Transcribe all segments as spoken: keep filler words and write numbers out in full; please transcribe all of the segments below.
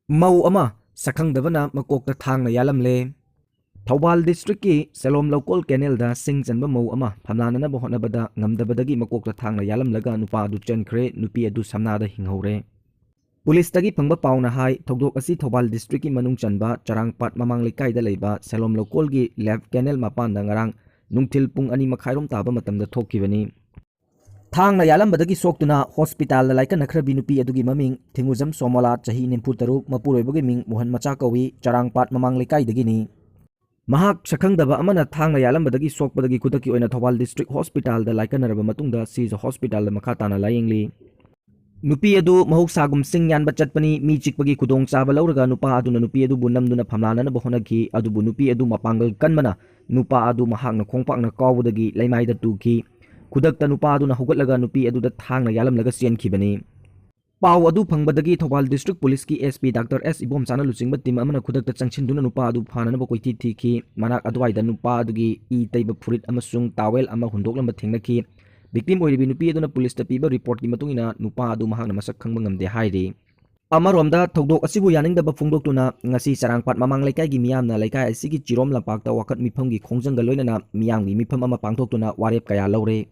ꯃꯧ ꯑꯃ ꯁꯛꯈꯪꯗꯕꯅ ꯃꯀꯣꯛꯇ ꯊꯥꯡꯅ ꯌꯥꯜꯂꯝꯂꯦ꯫ ꯊꯧꯕꯥꯜ ꯗꯤꯁꯇ꯭ꯔꯤꯛꯀꯤ ꯁꯦꯂꯣꯝ ꯂꯧꯀꯣꯜ ꯀꯦꯅꯦꯜꯗ ꯁꯤꯡ ꯆꯟꯕ ꯃꯧ ꯑꯃ ꯐꯝꯂꯥꯟꯅꯅꯕ ꯍꯣꯠꯅꯕꯗ ꯉꯝꯗꯕꯗꯒꯤ ꯃꯀꯣꯛꯇ ꯊꯥꯡꯅ ꯌꯥꯜꯂꯝꯂꯒ ꯅꯨꯄꯥ ꯑꯗꯨ ꯆꯦꯟꯈ꯭ꯔꯦ꯫ ꯅꯨꯄꯤ ꯑꯗꯨ ꯁꯝꯅꯥꯗ ꯍꯤꯡꯍꯧꯔꯦ꯫ ꯄꯨꯂꯤꯁꯇꯒꯤ ꯐꯪꯕ ꯄꯥꯎꯅ ꯍꯥꯏ, ꯊꯧꯗꯣꯛ ꯑꯁꯤ ꯊꯧꯕꯥꯜ ꯗꯤꯁꯇ꯭ꯔꯤꯛꯀꯤ ꯃꯅꯨꯡ ꯆꯟꯕ ꯆꯔꯥꯡꯄꯥꯠ ꯃꯃꯥꯡ ꯂꯩꯀꯥꯏꯗ ꯂꯩꯕ ꯁꯦꯂꯣꯝ ꯂꯧꯀꯣꯜꯒꯤ ꯂꯦꯐ ꯀꯦꯅꯦꯜ ꯃꯄꯥꯟꯗ ꯉꯔꯥꯡ ꯅꯨꯡꯊꯤꯜ ꯄꯨꯡ ꯑꯅꯤ ꯃꯈꯥꯏꯔꯣꯝ ꯇꯥꯕ ꯃꯇꯝꯗ ꯊꯣꯛꯈꯤꯕꯅꯤ꯫ ꯊꯥꯡꯅ ꯌꯥꯜꯂꯝꯕꯗꯒꯤ ꯁꯣꯛꯇꯨꯅ ꯍꯣꯁꯄꯤꯇꯥꯜꯗ ꯂꯥꯏꯀꯠꯅꯈ꯭ꯔꯕꯤ ꯅꯨꯄꯤ ꯑꯗꯨꯒꯤ ꯃꯃꯤꯡ ꯊꯤꯡꯉꯨꯖꯝ ꯁꯣꯃꯣꯂꯥ, ꯆꯍꯤ ꯅꯤꯐꯨ ꯇꯔꯨꯛ, ꯃꯄꯨꯔꯣꯏꯕꯒꯤ ꯃꯤꯡ ꯃꯣꯍꯟ ꯃꯆꯥ ꯀꯧꯏ, ꯆꯔꯥꯡꯄꯥꯠ ꯃꯃꯥꯡ ꯂꯩꯀꯥꯏꯗꯒꯤꯅꯤ꯫ ꯃꯍꯥꯛ ꯁꯛꯈꯪꯗꯕ ꯑꯃꯅ ꯊꯥꯡꯅ ꯌꯥꯜꯂꯝꯕꯗꯒꯤ ꯁꯣꯛꯄꯗꯒꯤ ꯈꯨꯗꯛꯀꯤ ꯑꯣꯏꯅ ꯊꯧꯕꯥꯜ ꯗꯤꯁꯇ꯭ꯔꯤꯛ ꯍꯣꯁꯄꯤꯇꯥꯜꯗ ꯂꯥꯏꯀꯠꯅꯔꯕ ꯃꯇꯨꯡꯗ ꯁꯤꯖ ꯍꯣꯁꯄꯤꯇꯥꯜꯗ ꯃꯈꯥ ꯇꯥꯅ ꯂꯥꯌꯦꯡꯂꯤ꯫ ꯅꯨꯄꯤ ꯑꯗꯨ ꯃꯍꯧꯁꯥꯒꯨꯝ ꯁꯤꯡ ꯌꯥꯟꯕ ꯆꯠꯄꯅꯤ꯫ ꯃꯤ ꯆꯤꯛꯄꯒꯤ ꯈꯨꯗꯣꯡꯆꯥꯕ ꯂꯧꯔꯒ ꯅꯨꯄꯥ ꯑꯗꯨꯅ ꯅꯨꯄꯤ ꯑꯗꯨꯕꯨ ꯅꯝꯗꯨꯅ ꯐꯝꯂꯥꯟꯅꯅꯕ ꯍꯣꯠꯅꯈꯤ꯫ ꯑꯗꯨꯕꯨ ꯅꯨꯄꯤ ꯑꯗꯨ ꯃꯄꯥꯡꯒꯜ ꯀꯟꯕꯅ ꯅꯨꯄꯥ ꯑꯗꯨ ꯃꯍꯥꯛꯅ ꯈꯣꯡꯄꯥꯛꯅ ꯀꯥꯎꯕꯗꯒꯤ ꯂꯩꯃꯥꯏꯗ ꯇꯨꯈꯤ꯫ ꯈꯨꯗꯛꯇ ꯅꯨꯄꯥ ꯑꯗꯨꯅ ꯍꯧꯒꯠꯂꯒ ꯅꯨꯄꯤ ꯑꯗꯨꯗ ꯊꯥꯡꯅ ꯌꯥꯜꯂꯝꯂꯒ ꯆꯦꯟꯈꯤꯕꯅꯤ꯫ ꯄꯥꯎ ꯑꯗꯨ ꯐꯪꯕꯗꯒꯤ ꯊꯧꯕꯥꯜ ꯗꯤꯁꯇ꯭ꯔꯤꯛ ꯄꯨꯂꯤꯁꯀꯤ ꯑꯦꯁ ꯄꯤ ꯗꯥꯛꯇꯔ ꯑꯦꯁ ꯏꯕꯣꯝꯆꯥꯅ ꯂꯨꯆꯤꯡꯕ ꯇꯤꯝ ꯑꯃꯅ ꯈꯨꯗꯛꯇ ꯆꯪꯁꯤꯟꯗꯨꯅ ꯅꯨꯄꯥ ꯑꯗꯨ ꯐꯥꯅꯅꯕ ꯀꯣꯏꯊꯤ ꯊꯤꯈꯤ꯫ ꯃꯅꯥꯛ ꯑꯗꯨꯋꯥꯏꯗ ꯅꯨꯄꯥ ꯑꯗꯨꯒꯤ ꯏ ꯇꯩꯕ ꯐꯨꯔꯤꯠ ꯑꯃꯁꯨꯡ ꯇꯥꯋꯦꯜ ꯑꯃ ꯍꯨꯟꯗꯣꯛꯂꯝꯕ ꯊꯦꯡꯅꯈꯤ꯫ ꯚꯤꯛꯇꯤꯝ ꯑꯣꯏꯔꯤꯕꯤ ꯅꯨꯄꯤ ꯑꯗꯨꯅ ꯄꯨꯂꯤꯁꯇ ꯄꯤꯕ ꯔꯤꯄꯣꯔꯠꯀꯤ ꯃꯇꯨꯡ ꯏꯟꯅ ꯅꯨꯄꯥ ꯑꯗꯨ ꯃꯍꯥꯛꯅ ꯃꯁꯛ ꯈꯪꯕ ꯉꯝꯗꯦ ꯍꯥꯏꯔꯤ꯫ ꯑꯃꯔꯣꯝꯗ ꯊꯧꯗꯣꯛ ꯑꯁꯤꯕꯨ ꯌꯥꯅꯤꯡꯗꯕ ꯐꯣꯡꯗꯣꯛꯇꯨꯅ ꯉꯁꯤ ꯆꯔꯥꯡꯄꯥꯠ ꯃꯃꯥꯡ ꯂꯩꯀꯥꯏꯒꯤ ꯃꯤꯌꯥꯝꯅ ꯂꯩꯀꯥꯏ ꯑꯁꯤꯒꯤ ꯆꯤꯔꯣꯝ ꯂꯝꯄꯥꯛꯇ ꯋꯥꯀꯠ ꯃꯤꯐꯝꯒꯤ ꯈꯣꯡꯖꯪꯒ ꯂꯣꯏꯅꯅ ꯃꯤꯌꯥꯝꯒꯤ ꯃꯤꯐꯝ ꯑꯃ ꯄꯥꯡꯊꯣꯛꯇꯨꯅ ꯋꯥꯔꯦꯞ ꯀꯌꯥ ꯂꯧꯔꯦ꯫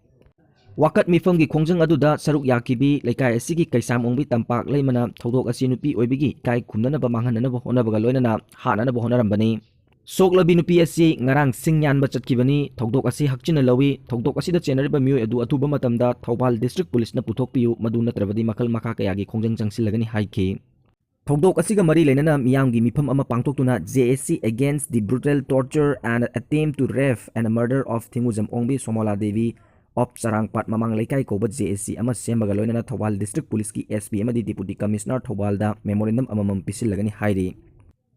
ꯋꯥꯀꯠ ꯃꯤꯐꯝꯒꯤ ꯈꯣꯡꯖꯪ ꯑꯗꯨꯗ ꯁꯔꯨꯛ ꯌꯥꯈꯤꯕꯤ ꯂꯩꯀꯥꯏ ꯑꯁꯤꯒꯤ ꯀꯩꯁꯥꯝ ꯑꯣꯡꯕꯤ ꯇꯝꯄꯥꯛ ꯂꯩꯃꯅ ꯊꯧꯗꯣꯛ ꯑꯁꯤ ꯅꯨꯄꯤ ꯑꯣꯏꯕꯤꯒꯤ ꯏꯀꯥꯏ ꯈꯨꯝꯅꯅꯕ ꯃꯥꯡꯍꯟꯅꯅꯕ ꯍꯣꯠꯅꯕꯒ ꯂꯣꯏꯅꯅ ꯍꯥꯠꯅꯅꯕ ꯍꯣꯠꯅꯔꯝꯕꯅꯤ꯫ ꯁꯣꯛꯂꯕꯤ ꯅꯨꯄꯤ ꯑꯁꯤ ꯉꯔꯥꯡ ꯁꯤꯡ ꯌꯥꯟꯕ ꯆꯠꯈꯤꯕꯅꯤ꯫ ꯊꯧꯗꯣꯛ ꯑꯁꯤ ꯍꯛꯆꯤꯟꯅ ꯂꯧꯏ꯫ ꯊꯧꯗꯣꯛ ꯑꯁꯤꯗ ꯆꯦꯟꯅꯔꯤꯕ ꯃꯤꯑꯣꯏ ꯑꯗꯨ ꯑꯊꯨꯕ ꯃꯇꯝꯗ ꯊꯧꯕꯥꯜ ꯗꯤꯁꯇ꯭ꯔꯤꯛ ꯄꯨꯂꯤꯁꯅ ꯄꯨꯊꯣꯛꯄꯤꯌꯨ, ꯃꯗꯨ ꯅꯠꯇ꯭ꯔꯕꯗꯤ ꯃꯈꯜ ꯃꯈꯥ ꯀꯌꯥꯒꯤ ꯈꯣꯡꯖꯪ ꯆꯪꯁꯤꯜꯂꯒꯅꯤ ꯍꯥꯏꯈꯤ꯫ ꯊꯧꯗꯣꯛ ꯑꯁꯤꯒ ꯃꯔꯤ ꯂꯩꯅꯅ ꯃꯤꯌꯥꯝꯒꯤ ꯃꯤꯐꯝ ꯑꯃ ꯄꯥꯡꯊꯣꯛꯇꯨꯅ J S C Against the Brutal Torture and Attempt to Rape and Murder of ꯊꯤꯡꯉꯨꯖꯝ Ongbi ꯁꯣꯃꯣꯂꯥ Devi of ꯆꯔꯥꯡꯄꯥꯠ ꯃꯃꯥꯡ ꯂꯩꯀꯥꯏ ꯀꯧꯕ J S C ꯑꯃ ꯁꯦꯝꯕꯒ ꯂꯣꯏꯅꯅ ꯊꯧꯕꯥꯜ ꯗꯤꯁꯇ꯭ꯔꯤꯛ ꯄꯨꯂꯤꯁꯀꯤ S P ꯑꯃꯗꯤ ꯗꯤꯄꯨꯇꯤ ꯀꯃꯤꯁꯅꯔ ꯊꯧꯕꯥꯜꯗ ꯃꯦꯃꯣꯔꯦꯟꯗꯝ ꯑꯃꯃꯝ ꯄꯤꯁꯤꯜꯂꯒꯅꯤ ꯍꯥꯏꯔꯤ꯫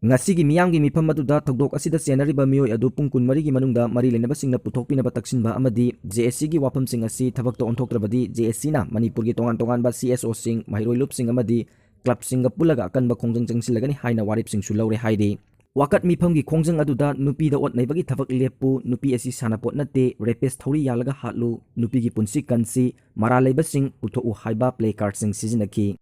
ꯉꯁꯤꯒꯤ ꯃꯤꯌꯥꯝꯒꯤ ꯃꯤꯐꯝ ꯑꯗꯨꯗ ꯊꯧꯗꯣꯛ ꯑꯁꯤꯗ ꯆꯦꯟꯅꯔꯤꯕ ꯃꯤꯑꯣꯏ ꯑꯗꯨ ꯄꯨꯡ ꯀꯨꯟꯃꯔꯤꯒꯤ ꯃꯅꯨꯡꯗ ꯃꯔꯤ ꯂꯩꯅꯕꯁꯤꯡꯅ ꯄꯨꯊꯣꯛꯄꯤꯅꯕ ꯇꯛꯁꯤꯟꯕ ꯑꯃꯗꯤ J S Cꯒꯤ ꯋꯥꯐꯝꯁꯤꯡ ꯑꯁꯤ ꯊꯕꯛꯇ ꯑꯣꯟꯊꯣꯛꯇ꯭ꯔꯕꯗꯤ J S Cꯅ ꯃꯅꯤꯄꯨꯔꯒꯤ ꯇꯣꯉꯥꯟ ꯇꯣꯉꯥꯟꯕ C S Oꯁꯤꯡ, ꯃꯍꯩꯔꯣꯏ ꯂꯨꯞꯁꯤꯡ ꯑꯃꯗꯤ ꯀ꯭ꯂꯕꯁꯤꯡꯒ ꯄꯨꯜꯂꯒ ꯑꯀꯟꯕ ꯈꯣꯡꯖꯪ ꯆꯪꯁꯤꯜꯂꯒꯅꯤ ꯍꯥꯏꯅ ꯋꯥꯔꯦꯞꯁꯤꯡꯁꯨ ꯂꯧꯔꯦ ꯍꯥꯏꯔꯤ꯫ ꯋꯥꯀꯠ ꯃꯤꯐꯝꯒꯤ ꯈꯣꯡꯖꯪ ꯑꯗꯨꯗ ꯅꯨꯄꯤꯗ ꯑꯣꯠ ꯅꯩꯕꯒꯤ ꯊꯕꯛ ꯂꯦꯞꯄꯨ, ꯅꯨꯄꯤ ꯑꯁꯤ ꯁꯥꯟꯅꯄꯣꯠ ꯅꯠꯇꯦ, ꯔꯦꯄꯤꯁ ꯊꯧꯔꯤ ꯌꯥꯜꯂꯒ ꯍꯥꯠꯂꯨ, ꯅꯨꯄꯤꯒꯤ ꯄꯨꯟꯁꯤ ꯀꯟꯁꯤ, ꯃꯔꯥꯜ ꯂꯩꯕꯁꯤꯡ ꯄꯨꯊꯣꯛꯎ ꯍꯥꯏꯕ ꯄ꯭ꯂꯦ ꯀꯥꯔꯗꯁꯤꯡ ꯁꯤꯖꯤꯟꯅꯈꯤ꯫